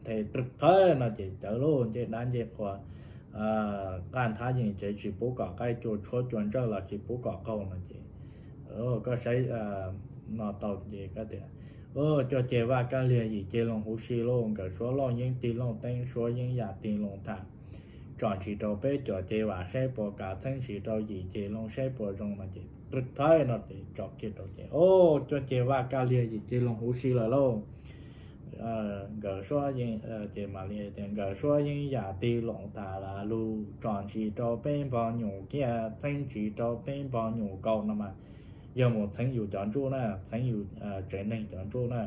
Nthe, thawb no ces cawv lauj, ncej dab ncej qhua, nqa nthaj yees tsev tsis pub kom qaij, cua tshuab cua ntsawj los tsis pub kom qaug no ces, koj saib no tau ces koj tias, cuaj ceg vaj kab liag yim ceg loo huv si lauj, nkawm suab looj yeeb tig looj teeb, suab yeeb yam tig looj tham, tsom ntsis rau peb cuam ceg vam saib puas kam, txheeb ntsis rau yim ceg loo saib puas zoo no ces, thawb no ces tsom kiag rau ces, cuaj ceg vaj kab liag yim ceg loo huv si lawm lauj. Nkawm suab yeeb, ces Malis tias, nkawm suab yeeb yam tig looj tham lam lug, tsom ntsis rau peb npog nyuj kiag, txheeb ntsis rau peb npog nyuj kaus no mas yog mus txheeb yus cov ntsuj na, txheeb yus tsev neeg cov ntsuj na.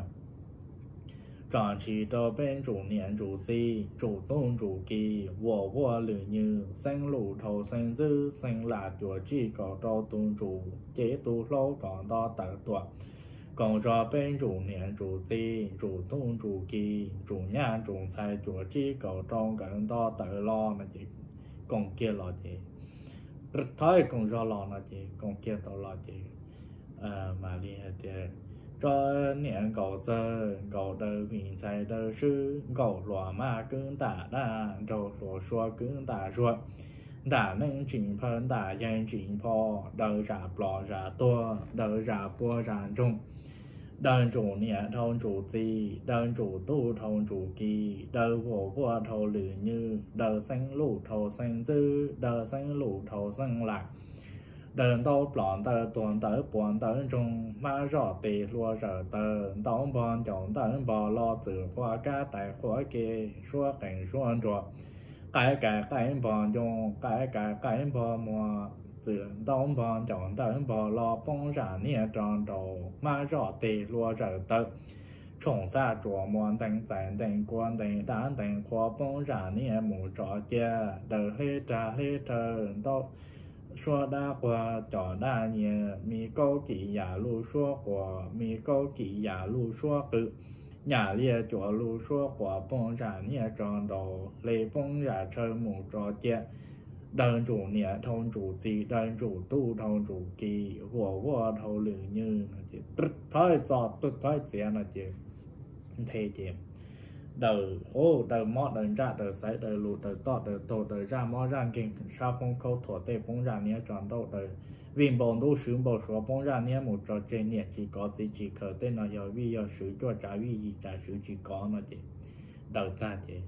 Tsom ntsis rau peb ntsum niam ntsum txiv, ntsum tub ntsum ki, vuam vuaj lwm nywg, xeeb luj dhau xeeb ntxwb, xeeb lam cuam tsij kaus rau tus ntsum, cev tus hlaub kom nto tawm tuam. Koom zog peb ntsum niam ntsum txiv, ntsum tub ntsum ki, ntsum nyab ntsum ntxhais, cuam tsij kaus rau nkawd nto tawm los no ces, koom kiag los ces, thawb koom zog los no ces koom kiag tau los ces, Malis hais tias, tsob niam nkaum txawg nkaus daws vim ntxhais daws swb, nkaum hluas maj kwb ntam daj, nraug hluas sua kwb ntam zuag, ntam neej ntsim nphaw ntam yaig ntsim npho, daws zam plos zam tuag, daws zam puag zam ntsoog, daws ntsum niam dhau ntsum txiv, daws ntsum tub dhau ntsum ki, daws vuam vuaj dhau lwm nywg, daws xeeb luj dhau xeeb ntxwb, daws xeeb luj dhau xeeb lam, daws ntaub plos ntawj tuag ntawv puas ntawv ntsoog, hmab zoj tes hlua zawm taws, ntaub npog ncaus ntawv npog los, txwm qhua kab tais qhua ke, suab qees suab nruas, qaib kais qaib npog ncoo, qaib kais qaib npog muag, txwm ntaub npog ncaus ntawv npog los, poob zam niag rog nraud, hmab zoj tes hlua zawm taws, tshoom xaj tsuas muas, ntees txais ntees kua, ntees dab ntees qhua, poob zam niag mus tso cia, daws hleb rag hleb rhaw, ntaub suab dab quag cov dab nyias, mi kaub kim yam luj suab quas, mi kaub kim yam luj suab qw, nyam liaj cuam luj suab quas, poob zam niag tso nraud, hle poob zam tshaw mus tso cia, daws ntsum niam dhau ntsum txiv, daws ntsum tub dhau ntsum ki, vuam vuaj dhau lwm nywg no ces, thawb txo thawb txiav no ces, nthe ces, daws, daws mob daws ntsaj daws xaiv daws lus daws toj daws taug daws zaj mob zaj nkeeg sab phoob khaub thuam tej poob zam niag tso nraud, daws vij npau ntub swv npau suav poob zam niag mus tso tseg, niam tsis kov txiv tsis khaws, tej no yog vij yog swv cuaj tsav vij yim tsav swv tsis kov no ces, daws tag ces,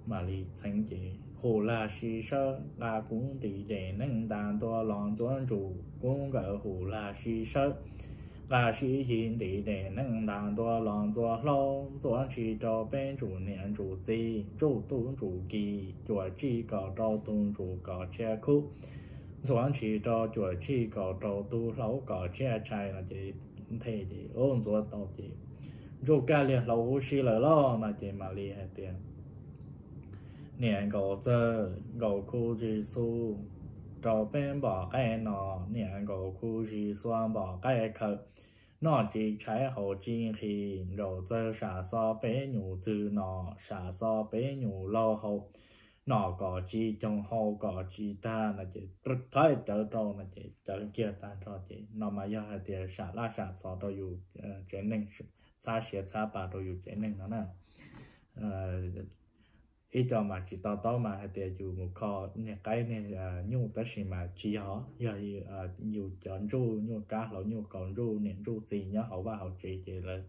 mam li txheeb ces, hum lag sib sawb nqa kub ntim des neej ntas ntua los ntxuav ntsuj, kub nkawm hum lag sib sawb nqa sib yig ntim des neej ntas ntua los ntxuav hlaub, ntxuav ntshis rau peb ntsum niam ntsum txiv, ntsum tub ntsum ki, cuam tsij kaus rau tus ntsum kom tshia khub, ntxuav ntshis rau cuam tsij kaus rau tus hlaub kom tshia tshais no ces, nthe ces, ntxuav tau ces, ntsuj kag liag hlau huv si lawm lauj no ces mam li hais tias, niam nkaum txawg nkaus khu zis xu rau peb npom qaij no, niam nkaus khu zis xua npom qaij khaws, noj tsis tshaib haus tsis nqhis, nkaum txawg sam xo peb nyuam txwg no, sam xo peb nyuam laug haus, noj kom tsis coog haus kom tsis tag no ces, thawb cawv rau no ces cawv kiag tag nrho ces no mas yog hais tias sam laj sam xov rau yus tsev neeg, txhab siav txhab pa rau yus tsev neeg no na. Ib co mas tsis to taub mas hais tias yus mus kho niag qaib niag nyuj, tab sis mas tsis yog, yog yus cov ntsuj nyuj kab hlau nyuj kaus ntsuj niam ntsuj txiv nyob hauv vaj hauv tsev ces lawv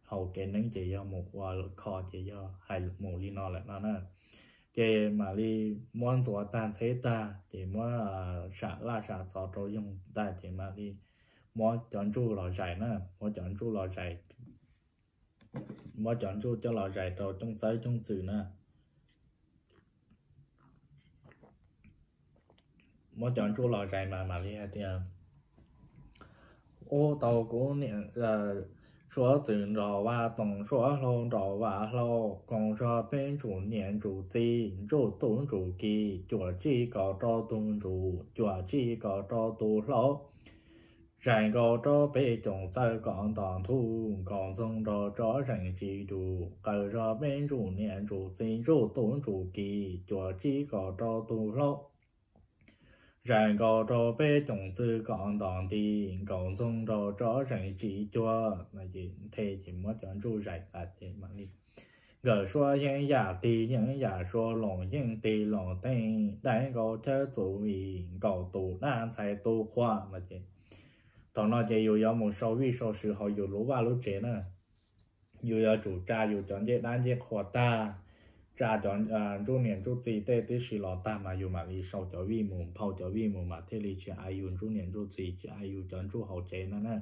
haus kev neeb ces yog mus ua kho ces yog hais mus li no lawm no na. Ces mam li muab ntxuav tag ntxheb tag ces muab sam laj sam xov rau yoog tag ces mam li muab cov ntsuj los zais na, muab cov ntsuj los zais, muab cov ntsuj coj los zais rau cooj txawb cooj txwm na. Muab cov ntsuj los zais mas mam li hais tias, ub, tau kuv niam suav txwm nrog vaj toom, suav hlau nrog vaj hlau, koom zog peb ntsum niam ntsum txiv, ntsum tub ntsum ki, cuam tsij kaus rau tus ntsum, cuam tsij kaus rau tus hlaub, Zais nkaus rau peb coom txawj kom ntos ntuj, nkaus ntxoog nrog tsob zeem tsis tus, qaws zog peb ntsuj niam ntsuj txiv, ntsuj tub ntsuj ki, cuam tsib kaum rau tus hlob. Zais nkaus rau peb coom txwj kom ntos nti, nkaus ntxoog nrog tsob zeem tsis cuag. Nthe ces muab cov ntsuj zais tas ces mam li nkawm suab yeeb yam tig yeeb yam, suab loos yeej tig loos teej, dai nkaus chawb txuv vim nkaus tus dab ntxhais tu qhua no ces. Thaum no ces yus yuav mus sau vij sau sw hauv yus lub vaj lub tsev na. Yus yuav tsum tsa yus cov ncej dab ncej qhua tag, tsa cov ntsuj niam ntsuj txiv tej tib si los tag mas yus mam li sau cov vij mus, nphau cov vij mus mas thiaj li tsis aiv yus ntsuj niam ntsuj txiv, tsis aiv yus cov ntsuj hauv tsev no na.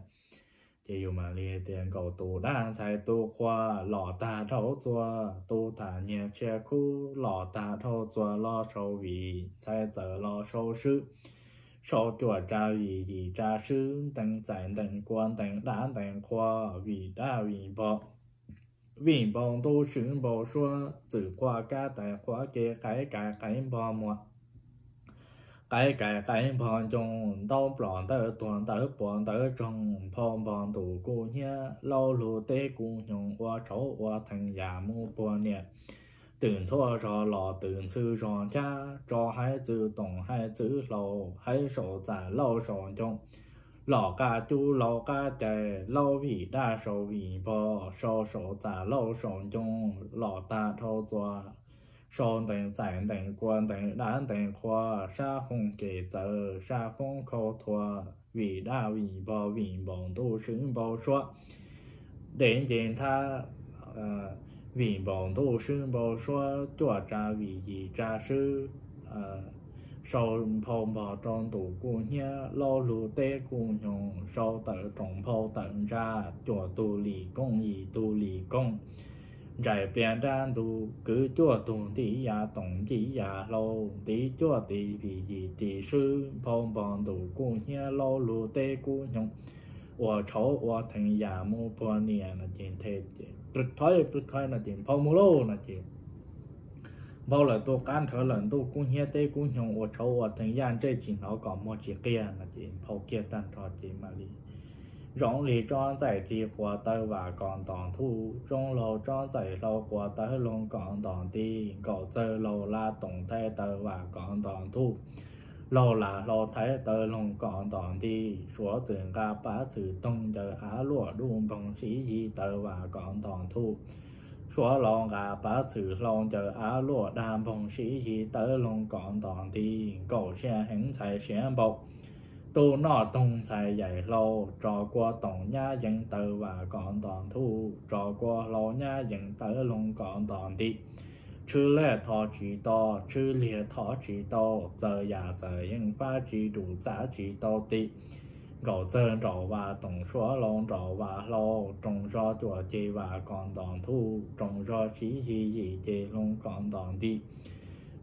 Ces yus mam li tias nkaus tus dab ntxhais tu qhua los tag dhau txua, tu tham nyiag tshiab khub los tag dhau txua, los sau vim ntxhais txawm los sau swb, sau cuam tsa vim yim tsa swb, ntees txais ntees kua, ntees dab ntees qhua, vim dab vim npog, vim npog ntuj swb npog suab, txwm qhua kab tais qhua ke, qaiv kais qaiv npog muag, qaiv kais qaiv npog ncoo, ntaub plom ntawv tuag ntawv puas ntawv tsoog, nphau npog ntuj kuj hnyiab, laub lug teb kuj hnyoo, ua tshauv ua theej yam mus puag niam, twm ntxhua zog los twm ntxhw zog ncab, tso haib txwv toom haib txwv hlau, haib saum txaj laub saum ncoo, los qab cub laub qab cais, laub vim dab sau vim npog, sau saum txaj laub saum ncoo, los tag dhau txua, sau ntees txais ntees kua, ntees dab ntees qhua, sab foob kev txawv sab foob khau thua, vim dab vim npog vim npog ntuj swb npog suab, dev nce nthab, vim npog ntuj swb npog suab, cuam tsa vim yim tsa swb, sau nphau npog rau ntuj kuj hnyiab, laub lug teb kuj hnyoo, sau tawm roos nphau tawm ntsa, cuam tug lim kooj yim tug lim kooj, ntsais pliag nrab ntug, kwv cuaj tug ntim yam toom ntim yam hlau, ntiv cuaj tiv vim yim tiv swb, nphau npog ntuj kuj hnyiab, laub lug teb kuj hnyoo, ua tshauv ua theej yam mus puag niam no ces nthe ces pw thawj pw thawj no ces nphau mus lauj no ces nphau lawm tus qab nrhawv lawm ntuj kuj hnyiab teb kuj hnyoo ua tshauv ua theej yam ntsej tsis hnov kom muag tsis qiag no ces nphau kiag tag nrho ces mam li zoo li tsob ntxaij txiv quas tawv vam kom ntos ntuj, zoo laug tsob ntxaij hlau quas tawv loog kom ntos nti, nkaum txawg laug laj toom thaib tawv vam kom ntos ntuj, laug laj hlau thaib tawv loog kom ntos nti, suav txwm nqa pav txwm toog ncaws av luaj dub npoog siv yig tawv vam kom ntos ntuj, suav laug nqa pav txwm hlau ncaws av luaj dag npoog siv yig tawv loog kom ntos nti, nkaum siab heev ntxhais siav npau, tub noj toog ntxhais yaim hlau, tso kua toom nyab yees tawv vam kom ntos ntuj, tso kua hlau nyab yees tawv loog kom ntos nti, tshwj liag thov tsis tau, tshwj liag thov tsis tau, txawm yam txawm yeej pab tsis dum txav tsis tau ti, nkaum txawg nraum vas toom suav laug nraum vas hlau, roos zog cuam ceg vam kom ntos ntuj, roos zog siv yig yim ceg loog kom ntos nti,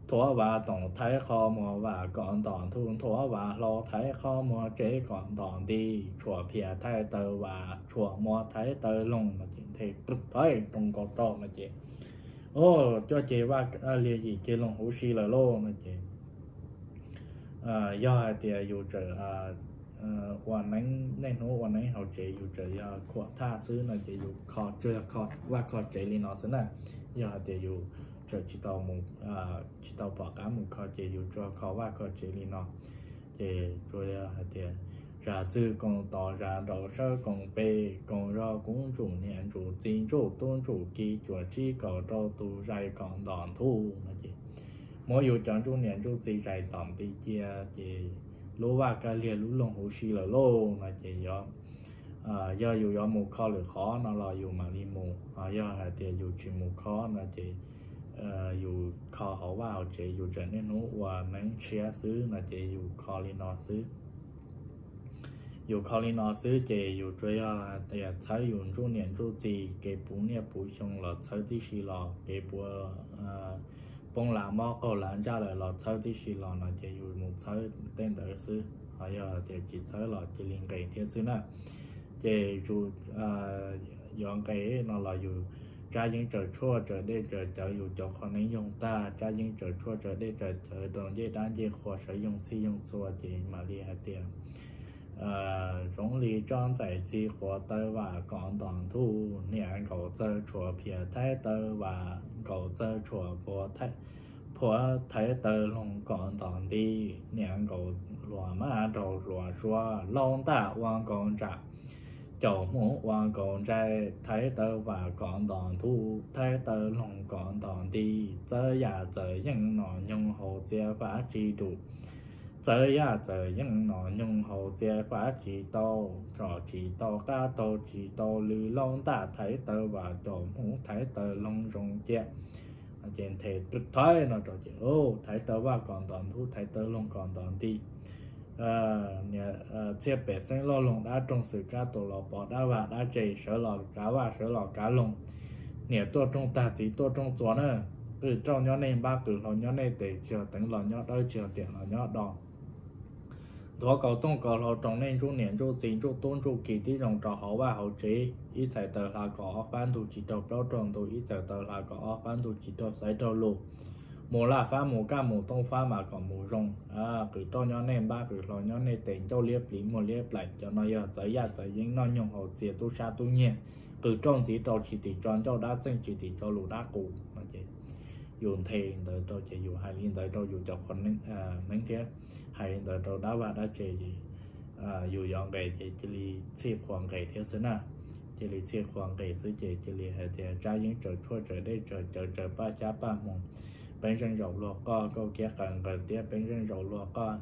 thuav vas toom thaib qhov muag vam kom ntos ntuj, thuav vas hlau thaib qhov muag tsev kom ntos nti, tshuam phiaj thaib tawv vas, tshuam muag thaib tawv loog no ces nthe pw thawj roos nkaus rau no ces cuaj ceg vaj liag yim ceg loog huv si lawm lauj no ces yog hais tias yus tseem ua neeb, niaj hnub ua neeb hauv tsev yus tseem yog khuam thaj xwb no ces yus kho tsuas yog kho vaj kho tsev li no xwb na. Yog hais tias yus tseem tsis tau mus, tsis tau pom qab mus kho ces yus tsuas kho vaj kho tsev li no. Ces tsuas yog hais tias zam txwg koom tod zam nraud sawb koom pem, koom zog kub ntsuj niam ntsuj txiv ntsuj tub ntsuj ki cuam tsib kaum rau tus zais kom ntom ntuj no ces muab yus cov ntsuj niam ntsuj txiv zais tom nti cia ces lub vaj kab liag lub loog huv si lawm lauj no ces yog, yog yus yuav mus kho lwm qhov no los yus mam li mus, yog hais tias yus tsis mus kho no ces yus kho hauv vaj hauv tsev yus tseem niaj hnub ua neeb tshiab xwb no ces yus kho li no xwb. Yus kho li no xwb ces yus tsuas yog hais tias txhawb yus ntsuj niam ntsuj txiv kev puv niaj puv xyoo los txhawb tib si los, kev puas poob lav mob qaug lav ntsaj lawm los txhawb tib si los no ces yus mus txhawb tej ntawd xwb. Ho yog tias tsis txhawb los cia li nqes thiab xwb na. Ces yus yuav nqes no los yus tsab yeeb tsaws tshuaj tsaws dej tsaws cawv yus cov qhov neeb yoog tag, tsab yeeb tsaws tshuaj tsaws dej tsaws cawv rau ncej dab ncej qhua sawv yoog txhij yoog txhua ces mam li hais tias Zoov li tsob ntxais txiv quav tawv vam kov ntos ntuj, niam nkaum txawg tshuam phiav thaib tawv vam nkaum txawg tshuam phuav, phuav thaib tawv loog kov ntos nti, niam nkaum hluas mab nraug hluas suav, laub ntaj ua nkaus ntsam, caum hmuv ua nkaus ntsais, thaib tawv vam kov ntos ntuj, thaib tawv loog kov ntos nti, txawv yam txawv yeej nom nyoog haus txiav fav tsis dum. Txawv yam txawv yeej nom nyoog haus txiav fav tsis tau, tsom tsis tau qab taug tsis tau lw, laub ntaj thaib tawv vam caum hmuv thaib tawv loog zoo cia. Ces nthe thaiv no rau ces thaiv tawv vaj kom ntos ntub, thaiv tawv loog kom ntos nti. Niam txhiaj pem xeeb loj loog dab roog xwm kab tus los pov dab vaj dab tse, sawv los kav vaj sawv los kav loog. Niam tuaj rooj tag txiv tuoj rooj txuas na. Qws rauj nyob nej npab, qws hlau nyob nej tes, tsis yog teev los nyob dawb, tsis yog tiam los nyob do. Nthuav kaus tooj kaus hlau roos nej ntsuj niam ntsuj txiv ntsuj tub ntsuj ki tib zoo rau hauv vaj hauv tsev. Ib txhais taws hla kom ob fab ntug tsis raug plaub raug ntug, ib txhais taws hla kom ob fab ntug tsis raug xaiv raug lus. Mus laj fab mus kaj mus tooj fab mas kom mus zoo. Qws rauj nyob nej npab, qws hlau nyob nej tes, ncauj liab pliv muag liab plaim, cov no yog txawv yaj txawv yeeb noj nyoog haus txiav tub sab tub nyiag. Qws rauj ntxiv rau tsis tim tso ncauj dab txeej, tsis tim tso lus dab qus no ces yus nthe ntawd rau ces yus hais li ntawd rau yus cov qhua neeb thiab hais li ntawd rau dab vaj dab tse ces yus yuav nqes ces cia li txhij qhua nqes thiab xwb na. Cia li txhij qhua nqes xwb ces cia li hais tias tsab yeeb tsaws tshuaj tsaws dej tsaws cawv tsaws paj xyab paj hmoov, peb zeej zaum luag qoj nkauj kiab qaws nqaws tiab, peb zeej zaum luag qoj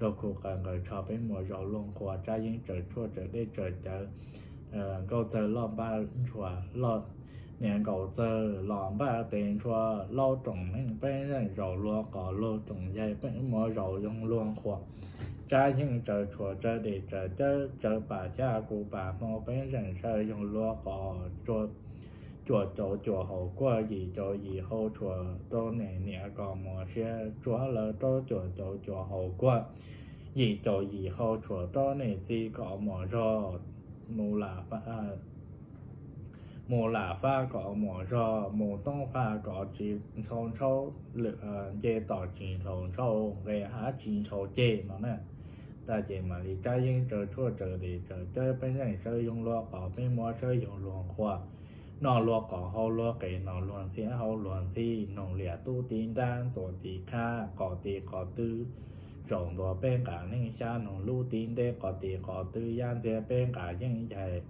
luag khu qaws nqaws tsho, peb muaj zaum luag nqhuas, tsab yeeb tsaws tshuaj tsaws dej tsaws cawv, nkauj txawg loj npab ntshua loj, niam nkaum txawg los npaj tes ntshua, laub roos neej peb zeej zaum luag qos, luag roos yaig peb muaj zaum yoog luag nqhuas, tsab yeeb tsaws tshuaj tsaws dej tsaws cawv tsaws pam xyab kuv pam hmo, peb zeej saw yoog luag qos, cuaj caum cuaj hau kuaj, yim caum yim hau tshuaj rau niam niam kom muaj siab, tsuav lawv rau cuaj caum cuaj hau kuaj, yim caum yim hau tshuaj rau niam txiv kom muaj zog. Mus lam mus lam fab kom muaj zog, mus toob fab kom tsis ntshau ntshau, nce tom tsis ntshau ntshau, nqes hav tsis ntshau ceg no na. Tag ces mam li tsab yeeb tsaws tshuaj tsaws dej tsaws cawv, peb zeej saw yoog luag qos, peb muab saw yoog luag nqhuas, noj luag qos hau luag qes, noj luag ntxhiab hau luag ntxhi, noog liam tub ti nrab ntxuav ti khab, qos ti qos twb zaum ntua peb nqa neej xyab, noog lub ti nteb qos ti qos twb yaj ntxiag peb nqa yeej yaig.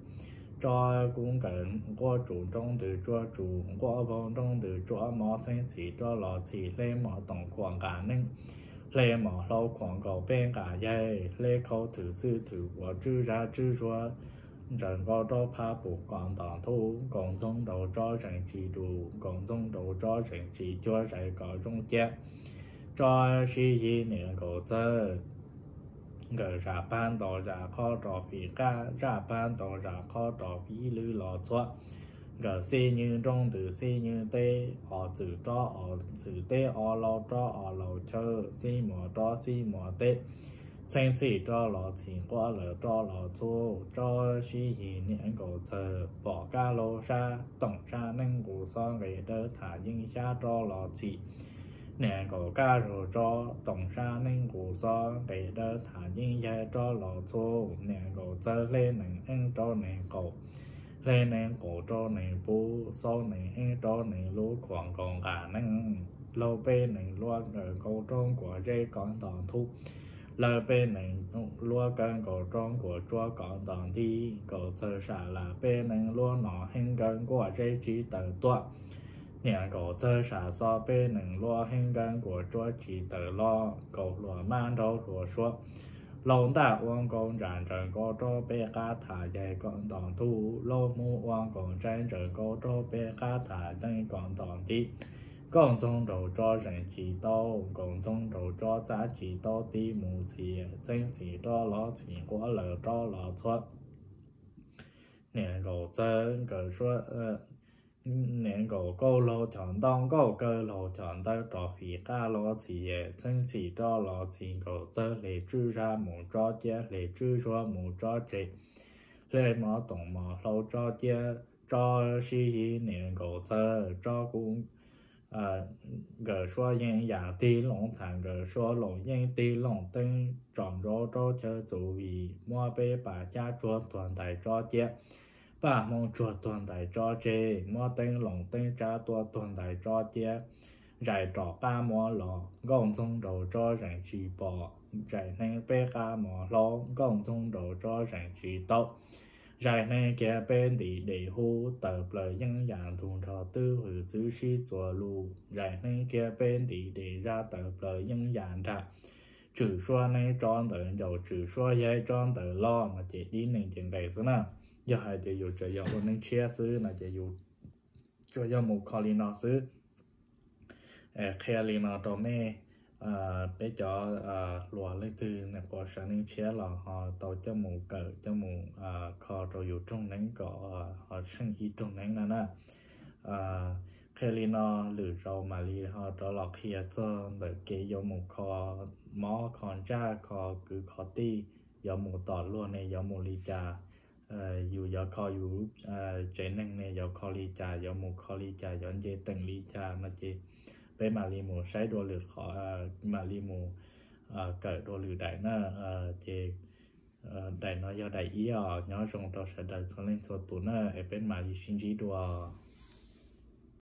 Tsob kub nkaws nquab tsuj nroo ntws tsuab tsuj, nquab vaug nroo ntws tsuab mov, txheeb txhim rov los txhim, hle mov toom khuam nqa neej, hle mov hlau khuam nkaus peb nqa yaig, hle khau thwm xwb thwm ua tswb zab tswb zuag, ntsaws nkaus rau phab pum kom ntos ntub, nkaus ntxoog nraus tsob zeem tsis dus, nkaus ntxoog nraus tsob zeem tsis cuag, zais kom zoo cia. Tsob sib yig niam nkaus txawg, nkawd zam pab ntaus zam qhov rau fim qab, zam pab ntaus zam qhov rau fim lwb los txhua. Nkawd xib nywg nroo ntws xib nywg teb, os txwm rov os txwm teb, os laus rov os laus chaw, xib muas rov xib muas teb, txheeb txhim rov los txhim nquab lawm rov los txhua. Tsob sib yig niam nkaus txawg, pom kab laug sab toom sab neeb nqus xob, nqes dawb tham yeeb xyab rov los txhim. Niam nkaus kab laug tsob toom sab neeb nqus xob, nqes dawb tham yeeb yaig rov los txhua. Niam nkaus txawg hle nees eeb rau nees qaum, hle nees qaum rau nees pub, xaub nees eeb rau nees lub khuam nkaus nqa neej. Laug peb nees luab kaw nkaus rau nkuas zeb kom ntos ntub, lawv peb nees luab kaw nkaus rau nkuas tsuab kom ntos nti. Nkaus txawg sam las peb nees luab no heev nkaw nkuaj zeb tsis tawm tuaj. Niam nkaus txawg sam xov peb nees luab heev nkaw nkuas tsuab tsis tawm los. Nkaus hluas mab nraug hluas suav, laub ntaj ua nkaus ntsam ntsaws nkaus rau peb qab tham yaig kom ntos ntub, laub hmub ua nkaus ntsais ntsaws nkaus rau peb qab tham neej kom ntos nti. Nkaus ntxoog nraus tsob zeem tsis tau, nkaus ntxoog nraus tsob txav tsis tau tib mus txhim, txheeb txhim rov los txhim nquab lawm rov los txhua. Niam nkaus txawg nkawd suab, niam nkaus kaw laug choj ntawv, nkaus kaw laug choj ntawv rau fim qab los txhim, txheeb txhim rov los txhim. Nkaus txawg hle tswb zab mus tsob ciab, hle tswb zuag mus tsob tseg, hle mov toom mov hlau tsob ciab. Tsob sib yig niam nkaus txawg, tsob kub Nkawd suab yeej yam tig loos tham, nkawd suab loos yeej tig loos teeb, tsom nrov rau chaw txus vim muab peb pas cab tsuag tuag ntais tsob ciab, paj hmoo tsuag tuag ntais tsob tseg, muab teeb loos teeb tsab tua tuag ntais tsob ciab. Zais rov qab muab los, nkauj ntxoog nraus tsob zeem tsis pom, zais hneev peb qab mov hlaub, nkauj ntxoog nraus tsob zeem tsis tau. Zais hneev kiag peb ntim dej hub, tawm plaws yeeb yam ntug nrho twb hws txwb sib txuas lus. Zais hneev kiag peb ntim dej zab, tawm plaws yeeb yam nrag. Tswm suab hneev tsob ntawd ncaus, tswm suab yaig tsob ntawd loj no ces dib neeg ces nqes xwb na. Yog hais tias yus tseem yog ua neej tshiab xwb no ces yus tsuas yog mus kho li no xwb. Qhia li no rau nej, peb cov hluas leej twg nyuam qhuav sawv neej tshiab los ho tau coj mus kawm, coj mus kho rau yus rooj neeb kom ho tsheej ib rooj neeb no na. Qhia li no, lwm zaus mam li ho rov los qhia txog ntawm kev yuav mus kho mob kho ntsaj kho kwv kho tij, yuav mus tom luag ne yuav mus li cas, yus yuav kho yus tsev neeg ne yuav kho li cas, yuav mus kho li cas, yuav nce teem li cas no ces peb mam li mus saib dua lwm qhov, mam li mus kawm dua lwm daim na. Ces daim no yog daim ib os, nyob zoo rau sawv daws txhua leej txhua tus na, es peb mam li sib ntsib dua.